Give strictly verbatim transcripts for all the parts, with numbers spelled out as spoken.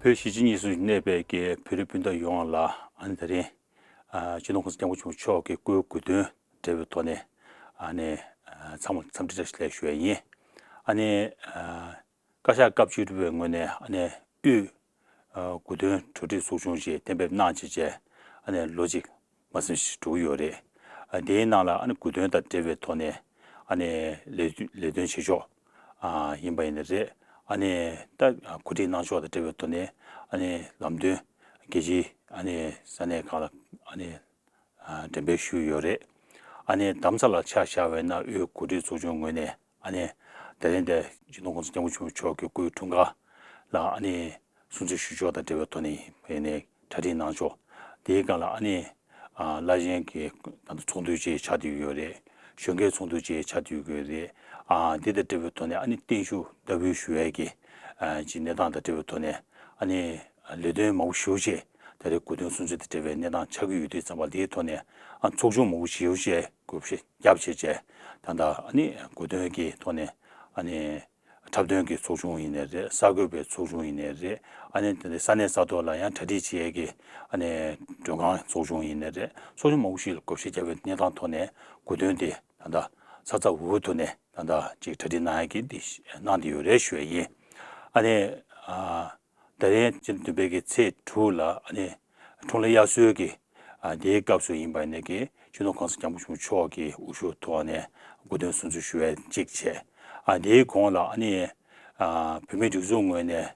བོད་གཞིས་བྱེས་གཉིས་སུ་གནས་པའི་གི་བོད་རིགས་སྤུན་ཟླ་ཡོངས་ལ་ཨ་ནི་ད་རིང་ཨ་སྤྱི་ནོར་༸གོང་ས་༸སྐྱབས་མགོན་ཆེན་པོ་མཆོག་གི་སྐུའི་དགུང་སྟོན་འབྲེལ་བའི་ཐོག་ནས་ཨ་ནི་ཨ་ཚང་མ་འཚམས་འདྲི་བཀྲ་ཤིས་བདེ་ལེགས་ཞུ་ཡ་ཡིན། ཨ་ནི་ཨ་བཀའ་ཤག་སྐབས་བཅུ་དྲུག་པའི་ངོས་ནས་ཨ་ནི་དབུས་ཨ་དགུང་སྟོན་གྲ་སྒྲིག་ཚོགས་ཆུང་ཞིག་གཏན་འབེབས་གནང་བྱས་རྗེས་ཨ་ནི་ལོ་གཅིག་མ་ཟིན་ཞིག་འགྲོ་གི་ཡོད་རེད། ཨ་དེའི་ནང་ལ་ཨ་ནི་དགུང་སྟོན་དང་འབྲེལ་བའི་ཐོག་ནས་ཨ་ནི་ལས་དོན་ལས་དོན་བྱེད་ཕྱོགས་ཨ་ཡིན་པ་ཡིན་ན་རེད། ཨ་ནི་ད་གོ་སྒྲིག་གནང་ཕྱོགས་དང་འབྲེལ་བའི་ཐོག་ནས་ཨ་ནི་ལམ་སྟོན་རྒྱལ་སྤྱིའི་ཨ་ནི་ས་གནས་ཁག་ལ་ཨ་ནི་ཨ་འགྲེམས་སྤེལ་ཞུས་ཡོད་རེད། ཨ་ནི་རྡ་རམ་ས་ལར་ཆ་བཞག་པ་ཡིན་ན་དབུས་གོ་སྒྲིག་ཚོགས་ཆུང་ངོས་ནས་ཨ་ནི་དེ་རིང་འདིར་སྤྱི་ནོར་༸གོང་ས་༸སྐྱབས་མགོན་ཆེན་པོ་མཆོག་གི་སྐུའི་འཁྲུངས་སྐར་ལ་ཨ་ནི་སྲུང་བརྩི་ཞུ་ཕྱོགས་དང་འབྲེལ་བའི་ཐོག་ནས་ཡིན་ནའི་གྲ་སྒྲིག་གནང་ཕྱོགས་དེའི་སྒང་ལ་ཨ་ནི་ཨ་བླ་ཆེན་གྱི་ད་ལྟ་ཚོགས་འདུ་ཅིག་ཆགས་བསྡད་ཡོད་རེད། གཞོན་སྐྱེས་ཚོགས་འདུ་ཅིག་ཆགས་བསྡད་ཡོད་རེད། ཨ་འདི་དང་འབྲེལ་བའི་ཐོག་ནས་ཨ་ནི་བརྟན་བཞུགས་བདག་འབུལ་ཞུ་ཡས་ཀྱི་ཨ་ཅིག་གནས་སྟངས་དང་འབྲེལ་བའི་ཐོག་ནས་ཨ་ནི་ལས་དོན་མང་པོ་ཞེ་པོ་ཅིག་ད་རེས་དགུང་སྟོན་སྲུང་བརྩི་དང་འབྲེལ་བའི་གནས་སྟངས་ཆགས་ཀྱི་ཡོད་དུས་ཙམ་པ་འདིའི་ཐོག་ནས་ཨ་ཚོགས་ཆུང་མང་པོ་ཞེ་པོ་ཅིག་བགོ་བཤའ་བརྒྱབ་བྱས་རྗེས་ད་ལྟ་ཨ་ནི་དགུང་སྟོན་གྱི་ཐོག་ནས་ཨ་ནི་འཁྲབ་སྟོན་གྱི་ཚོགས་ཆུང་ཡིན་ནའི་རེད། གསར་འགོད་པའི་ཚོགས་ཆུང་ཡིན་ནའི་རེད། ཨ་ནི་དེ་ནས་ས་གནས་ས་ཐོག་ལ་ཡང་གྲ་སྒྲིག་བྱེད་ཡས་ཀྱི་ཨ་ནི་མགྲོན་ཁང་ཚོགས་ཆུང་ཡིན་ནའི་རེད། ཚོགས་ཆུང་མང་པོ་ཞིག་ལ་བགོ་བཤའ་བརྒྱབ་པའི་གནས་སྟངས་ཐོག་ནས་དགུང་སྟོན་དེ་ད་ལྟ་ས་ཚ་འུར་འུར་ཐོག་ནས་ད་ལྟ་ཅིག་གྲ་སྒྲིག་གནང་ཡས་ཀྱི་འདི་གནང་བསྡད་ཡོད་རེད་ཞུ་ཡས་ཡིན། ཨ་ནི་ཨ་ད་རིང་སྤྱི་ཟླ་བདུན་པའི་གི་ཚེས་དྲུག་ལ་ཨ་ནི་འཁྲུངས་ལྷ་དབྱར་གསོལ་གྱི་ཨ་དེའི་སྐབས་སུ་ཡིན་པ་ཡིན་ནའི་གི་སྤྱི་ནོར་༸གོང་ས་༸སྐྱབས་མགོན་ཆེན་པོ་མཆོག་གི་དབུ་བཞུགས་ཐོག་ནས་དགུང་སྟོན་སྲུང་བརྩི་ཞུ་ཡས་གཅིག་བྱས། ཨ་དེའི་གོང་ལ་ཨ་ནི་ཨ་བོད་མིའི་སྒྲིག་འཛུགས་ངོས་ནས་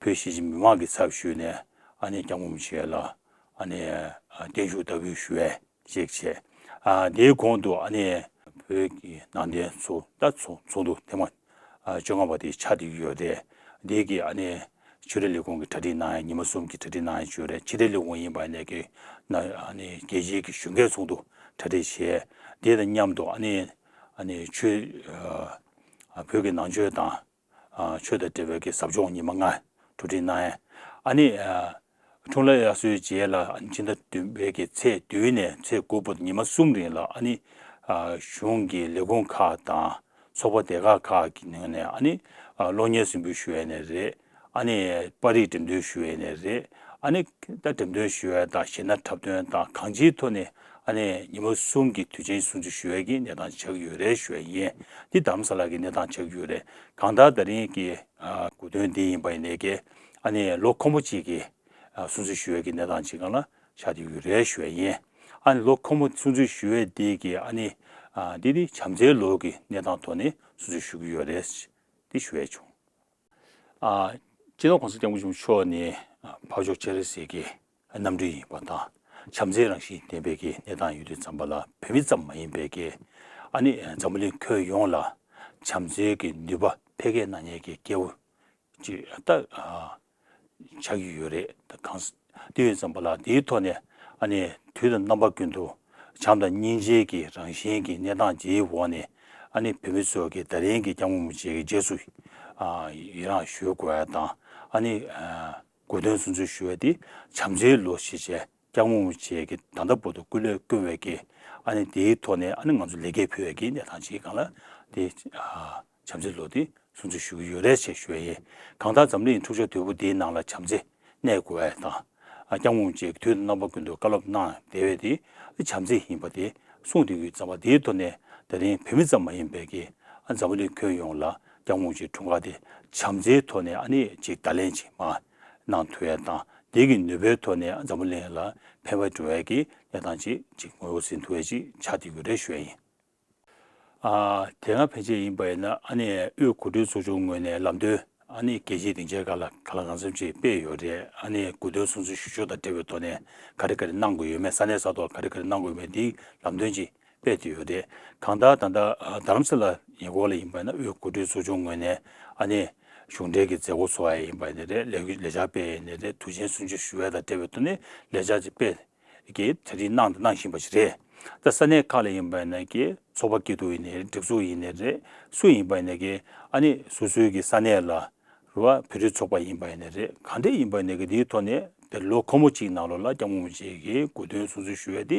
བོད་གཞིས་བྱེས་མི་མང་གི་ཚབ་ཞུས་ནས་ཨ་ནི་སྐྱབས་མགོན་རིན་པོ་ཆེ་ལ་ཨ་ནི་ཨ་བརྟན་བཞུགས་བདག་འབུལ་ཞུ་ཡས་གཅིག་བྱས། ཨ་དེའི་གོང་དུ་ཨ་ནི་བོད་ཀྱི་ནང་བསྟན་ཚོགས་ད་ཚོགས་ཚོགས་འདུ་ཐེངས་མ་ཨ་བཅོ་ལྔ་པ་དེ་ཆགས་བསྡད་ཡོད་རེད། འདི་གི་ཨ་ནི་ཆོས་རིག་ལས་ཁུངས་ཀྱི་གྲ་སྒྲིག་གནང་ཡས་ཉི་མ་གསུམ་གྱི་གྲ་སྒྲིག་གནང་ཡས་བྱས་ཡོད་རེད། ཕྱི་དྲིལ་ལས་ཁུངས་ཡིན་པ་ཡིན་ནའི་གི་ན་ཨ་ནི་རྒྱལ་སྤྱིའི་གི་གཞོན་སྐྱེས་ཚོགས་འདུ་གྲ་སྒྲིག་བྱས། དེ་དང་མཉམ་དུ་ཨ་ནི་ཨ་ནི་ཆོས་ཨ་བོད་ཀྱི་ནང་ཆོས་དང་ཨ་ཆོས་དང་འབྲེལ་བའི་གི་ཟབ་སྦྱོང་ཉི་མ་ལྔ་གྲ་སྒྲིག་གནང་ཡས། ཨ་ནི་ཨ་འཁྲུངས་ལྷ་དབྱར་གསོལ་རྗེས་ལ་ཨ་ནི་ཕྱི་ཟླ་བདུན་པའི་གི་ཚེས་བདུན་ནས་ཚེས་དགུ་བར་དུ་ཉི་མ་གསུམ་རིང་ལ་ཨ་ནི་ཨ་གཞུང་གི་ལས་ཁུངས་ཁག་དང་ཚོགས་པ་སྡེ་ཁག་ཁག་གི་ངོས་ནས་ཨ་ནི་ཨ་གློག་བརྙན་གཟིགས་འབུལ་ཞུ་ཡས་ནས་རེད། ཨ་ནི་པར་རིས་འགྲེམས་སྟོན་ཞུ་ཡས་ནས་རེད། ཨ་ནི་ད་འགྲེམས་སྟོན་ཞུ་ཡས་དང་གཞས་སྣ་འཁྲབ་སྟོན་དང་གང་ཅིའི་ཐོག་ནས་ཨ་ནི་ཉི་མ་གསུམ་གྱི་དུས་ཆེན་སྲུང་བརྩི་ཞུ་ཡས་ཀྱི་གནས་སྟངས་ཆགས་ཀྱི་ཡོད་རེད་ཞུ་ཡས་ཡིན། འདི་རྡ་རམ་ས་ལ་གི་གནས་སྟངས་ཆགས་ཀྱི་ཡོད་རེད། གང་ལྟར་ད་རིང་གི་ཨ་དགུང་སྟོན་འདི་ཡིན་པ་ཡིན་ནའི་གི་ཨ་ནི་ལོ་འཁོར་མོ་གཅིག་གི་ཨ་སྲུང་བརྩི་ཞུ་ཡས་ཀྱི་གནས་སྟངས་ཅིག་སྒང་ལ་ཆགས་བསྡད་ཡོད་རེད་ཞུ་ཡས་ཡིན། ཨ་ནི་ལོ་འཁོར་མོ་སྲུང་བརྩི་ཞུ་ཡས་འདི་གི་ཨ་ནི་ཨ་འདི་འདི་བྱམས་བརྩེའི་ལོ་གི་གནས་སྟངས་ཐོག་ནས་སྲུང་བརྩི་ཞུ་གི་ཡོད་རེད། འདི་ཞུ་ཡས་བྱུང་། ཨ་སྤྱི་ནོར་༸གོང་ས་༸སྐྱབས་མགོན་ཆེན་པོ་མཆོག་ནི་ཨ་འཕགས་མཆོག་སྤྱན་རས་གཟིགས་ཀྱི་རྣམ་སྤྲུལ་ཡིན་པ་དང་། བྱམས་བརྩེའི་རང་བཞིན་ལྡན་པའི་གི་གནས་སྟངས་ཡོད་དུས་ཙམ་པ་ལ་བོད་མི་ཙམ་མ་ཡིན་པའི་གི་ཨ་ནི་འཛམ་བུ་གླིང་ཁྱོན་ཡོངས་ལ་བྱམས་བརྩེའི་གི་ནུས་པ་འཕེལ་རྒྱས་གནང་མཁན་གྱི་སྐྱེ་བོ་ཅིག་ད་ཨ་ཆགས་ཀྱི་ཡོད་རེད། ད་གང་ས་དེ་ཡོད་ཙམ་པ་ལ་དེའི་ཐོག་ནས་ཨ་ནི་དུས་དང་རྣམ་པ་ཀུན་ཏུ་བྱམས་དང་སྙིང་རྗེའི་གི་རང་བཞིན་གྱི་གནས་སྟངས་དེའི་འོག་ནས་ཨ་ནི་བོད་མི་ཚོ་གི་ད་རིང་གི་སྐྱབས་མགོན་རིན་པོ་ཆེ་གི་རྗེས་སུ་ཨ་ཡི་རང་ཞུ་དགོས་ཡ་དང་ཨ་ནི་ཨ་དགུང་སྟོན་སྲུང་བརྩི་ཞུ་བ་དེ་བྱམས་བརྩེའི་ལོ་ཞེས་བྱས་སྐྱབས་མགོན་རིན་པོ་ཆེ་གི་ད་ལྟ་བར་དུ་སྐུ་ལས་བསྐྱོན་པའི་གི་ཨ་ནི་དེའི་ཐོག་ནས་ཨ་ནི་ང་ཚོ་ལེགས་སྐྱེས་ཕུལ་བའི་གི་གནས་སྟངས་ཅིག་སྒང་ལ་དེ་ཨ་བྱམས་བརྩེའི་ལོ་དེ་སྲུང་བརྩི་ཞུ་གི་ཡོད་རེད་ཅེས་ཞུ་ཡ་ཡིན། གང་ལྟར་འཛམ་གླིང་འཁྲུག་ཆ་དོད་པོ་འདིའི་ནང་ལ་བྱམས་བརྩེ་གནས་དགོས་པ་དང་། ཨ་སྐྱབས་མགོན་རིན་པོ་ཆེས་དུས་དང་རྣམ་པ་ཀུན་ཏུ་བཀའ་སློབ་གནང་བསྡད་པ་དེ་བྱམས་བརྩེ་ཡིན་པ་དེ་གསུངས་བསྡད་ཡོད་ཙམ་པ་དེའི་ཐོག་ནས་ད་རིང་བོད་མི་ཙམ་མ་ཡིན་པའི་གི་ཨ་འཛམ་བུ་གླིང་ཁྱོན་ཡོངས་ལ་སྐྱབས་མགོན་རིན་པོ་ཆེའི་འཁྲུངས་སྐར་དེ་བྱམས་བརྩེའི་ཐོག་ནས་ཨ་ནི་ཅིག་བརྡ་ལན་ཅིག་མར་གནང་ཐུབ་ཡ་དང་དེ་གི་ནུས་པའི་ཐོག་ནས་ཨ་འཛམ་བུ་གླིང་ལ་ཕན་པ་འགྲོ་ཡ་གི་གནས་སྟངས་ཅིག་ཅིག་ངོ་བོ་ཟིན་ཐུབ་ཡ་ཅིག་ཆགས་བསྡད་ཡོད་རེད་ཞུ་ཡ་ཡིན། ཨ་དེ་སྔ་ཕན་ཆད་ཡིན་པ་ཡིན་ན་ཨ་ནི་དབུས་གོ་སྒྲིག་ཚོགས་ཆུང་ངོས་ནས་ལམ་སྟོན་ཨ་ནི་རྒྱལ་སྤྱིའི་སྡིངས་ཆའི་སྒང་ལ་གང་ལ་གང་འཚམ་ཅིག་སྤེལ་ཡོད་རེད། ཨ་ནི་དགུང་སྟོན་སྲུང་བརྩི་ཞུ་ཕྱོགས་དང་འབྲེལ་བའི་ཐོག་ནས་ག་རེ་ག་རེ་གནང་དགོས་ཡོད་མེད་ས་གནས་ས་ཐོག་ག་རེ་ག་རེ་གནང་དགོས་ཡོད་མེད་འདི་ལམ་སྟོན་ཅིག་སྤེལ་བསྡད་ཡོད་རེད། གང་ལྟར་ད་ལྟ་ཨ་རྡ་རམ་ས་ལ་ཉེ་འཁོར་ལ་ཡིན་པ་ཡིན་ན་དབུས་གོ་སྒྲིག་ཚོགས་ཆུང་ངོས་ནས་ཨ་ནི་གཞུང་འབྲེལ་གྱི་མཛད་སྒོ་ཚོགས་ཡ་ཡིན་པ་ཡིན་ན་རེད། ལས་ལས་འཆར་སྤེལ་ཡ་ཡིན་ན་རེད། དུས་ཆེན་སྲུང་བརྩི་ཞུ་ཡ་དང་འབྲེལ་བའི་ཐོག་ནས་ལས་འཆར་ཅིག་སྤེལ་གྱི་གྲ་སྒྲིག་གནང་དང་གནང་བཞིན་པ་ཞིག་རེད། ད་ས་གནས་ཁག་ལ་ཡིན་པ་ཡིན་ན་གི་ཚོགས་པ་སྐྱིད་སྡུག་ཡིན་ནའི་རེད། སྒྲིག་འཛུགས་ཡིན་ནའི་རེད། སུ་ཡིན་པ་ཡིན་ན་གི་ཨ་ནི་སོ་སོའི་གི་ས་གནས་ལ་རེད་བ། བོད་རིགས་ཚོགས་པ་ཡིན་པ་ཡིན་ནའི་རེད། གང་འདྲ་ཡིན་པ་ཡིན་ནའི་གི་དེའི་ཐོག་ནས་དེ་ལོ་འཁོར་མོ་གཅིག་ནང་ལོགས་ལ་སྐྱབས་མགོན་རིན་པོ་ཆེ་གི་དགུང་སྟོན་སྲུང་བརྩི་ཞུ་ཡ་དེ་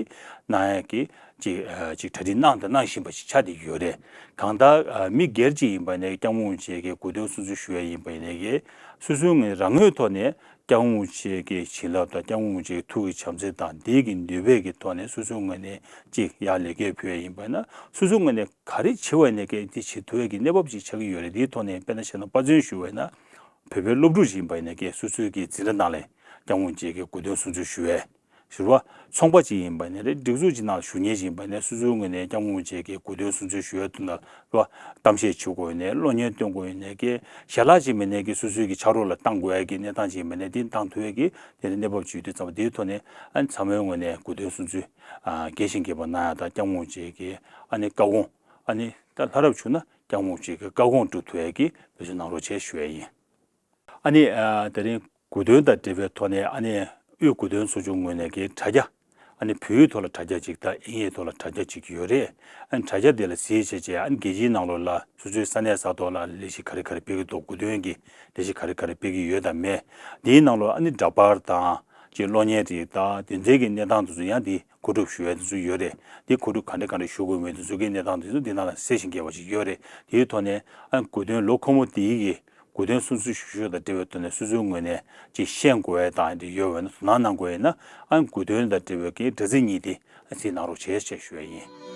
གནང་ཡ་གི་ཅིག་ཨ་ཅིག་གྲ་སྒྲིག་གནང་དང་གནང་བཞིན་པ་ཞིག་ཆགས་བསྡད་ཡོད་རེད། གང་ལྟར་ཨ་མི་སྒེར་གཅིག་ཡིན་པ་ཡིན་ནའི་སྐྱབས་མགོན་རིན་པོ་ཆེ་གི་དགུང་སྟོན་སྲུང་བརྩི་ཞུ་ཡ་ཡིན་པ་ཡིན་ནའི་གི་སོ་སོའི་ངོས་རང་ངོས་ཐོག་ནས་ སྐྱབས་མགོན་རིན་པོ་ཆེ་གི་བྱིན་རླབས་དང་སྐྱབས་མགོན་རིན་པོ་ཆེ་གི་ཐུགས་ཀྱི་བྱམས་བརྩེ་དང་འདི་གི་ནུས་པའི་གི་ཐོག་ནས་སོ་སོའི་ངོས་ནས་ཅིག་ཡར་ལེགས་སྐྱེས་ཕུལ་ཡ་ཡིན་པ་ན། སོ་སོའི་ངོས་ནས་ག་རེ་བྱེད་པ་ཡིན་ནའི་གི་འདི་བྱེད་ཐུབ་ཡ་གི་གནས་བབ་ཅིག་ཆགས་ཀྱི་ཡོད་རེད། འདིའི་ཐོག་ནས་དཔེར་ན་བཤད་ན་དཔའ་རྩལ་ཞུ་བས་ན། བོད་པའི་སློབ་ཕྲུག་ཅིག་ཡིན་པ་ཡིན་ནའི་གི་སོ་སོའི་གི་འཛིན་གྲྭ་ནང་ལ་སྐྱབས་མགོན་རིན་པོ་ཆེ་གི་གོ་སྟོན་སྲུང་བརྩི་ཞུ་བས། ཞུ་བ། ཚོང་པ་ཅིག་ཡིན་པ་ཡིན་ནའི་རེད། སྒྲིག་འཛུགས་ཅིག་ནང་ཞུགས་མཁན་ཅིག་ཡིན་པ་ཡིན་ནའི་སོ་སོའི་ངོས་ནས་སྐྱབས་མགོན་རིན་པོ་ཆེ་གི་གོ་སྟོན་སྲུང་བརྩི་ཞུ་བའི་དོན་དག་རེད་བ། གཏམ་བཤད་བྱེད་དགོས་ཡིན་ནའི་གློག་བརྙན་སྟོན་དགོས་ཡིན་ནའི་གི་ཞལ་ལག་ཅིག་མིན་ནའི་གི་སོ་སོའི་གི་ཕྱག་རོགས་ལ་བཏང་དགོས་ཡ་གི་གནས་སྟངས་ཅིག་ཡིན་པ་ཡིན་ནའི་འདི་བཏང་ཐུབ་ཡ་གི་དེ་འདྲའི་གནས་བབ་ཅིག་ཡོད་དུས་ཙམ་པ། དེའི་ཐོག་ནས་ཨ་ནི་ཚང་མའི་ངོས་ནས་གོ་སྟོན་སྲུང་བརྩི་ཨ་རྒྱས་ཤིང་རྒྱས་པ་གནང་ཡ་དང་། སྐྱབས་མགོན་རིན་པོ་ཆེ་གི་ཨ་ནི་བཀའ་དགོངས། ཨ་ནི་ད་ལྷ་རབ་བྱུང་ན་སྐྱབས་མགོན་རིན་པོ་ཆེ་གི་བཀའ་དགོངས་སྒྲུབ་ཐུབ་ཡ་གི་འབད་བརྩོན་གནང་རོགས་བྱས་ཞུ་ཡ་ཡིན། ཨ་ནི་ཨ་དེ་རིང་གོ་སྟོན་དང་འབྲེལ་བའི་ཐོག་ནས་ཨ་ནི་དབུས་གོ་སྟོན་ཚོགས་ཆུང་ངོས་ནས་ཀྱི་དྲ་རྒྱ། ཨ་ནི་བོད་ཡིག་ཐོག་ལ་དྲ་རྒྱ་གཅིག་དང་དབྱིན་ཡིག་ཐོག་ལ་དྲ་རྒྱ་གཅིག་ཡོད་རེད། ཨ་ནི་དྲ་རྒྱ་དེ་ལ་གཟིགས་བྱས་བྱས། ཨ་ནི་རྒྱལ་སྤྱིའི་ནང་ལོགས་ལ་སོ་སོའི་ས་གནས་ས་ཐོག་ལ་ལས་གཞི་ག་རེ་ག་རེ་སྤེལ་གྱི་འདུག་གོ་སྟོན་གྱི་ལས་གཞི་ག་རེ་ག་རེ་སྤེལ་གྱི་ཡོད་དང་མེད། དེའི་ནང་ལོགས་ཨ་ནི་འདྲ་པར་དང་ཅིག་གློག་བརྙན་རིགས་དང་དེ་འདྲའི་གི་གནས་སྟངས་དེ་ཚོ་ཡང་དེ་གོ་སྒྲིག་ཞུ་ཡ་དེ་ཚོ་ཡོད་རེད། དེ་གོ་སྒྲིག་ག་འདྲ་ག་འདྲ་ཞུ་དགོས་མེད་དེ་ཚོ་གི་གནས་སྟངས་དེ་ཚོ་འདི་ནང་ལ་གསལ་ཞིང་རྒྱས་པ་ཞིག་ཡོད་རེད། དེའི་ཐོག་ནས་ཨ་ནི་གོ་སྟོན་ལོ་འཁོར་མོ་དེའི་གི་གོ་སྟོན་སྲུང་བརྩི་ཞུ་ཕྱོགས་དང་འབྲེལ་བའི་ཐོག་ནས་སོ་སོའི་ངོས་ནས་ཅིག་ཤེས་དགོས་ཡ་དང་དེ་ཡོད་པ་ཡིན་ན། དོ་སྣང་གནང་དགོས་ཡིན་ན། ཨ་ནི་གོ་སྟོན་དང་འབྲེལ་བའི་གི་དྲ་ཚིགས་གཉིས་དེ་ཨ་གཟིགས་གནང་རོགས་བྱས་ཞེས་ཞུ་ཡ་ཡིན།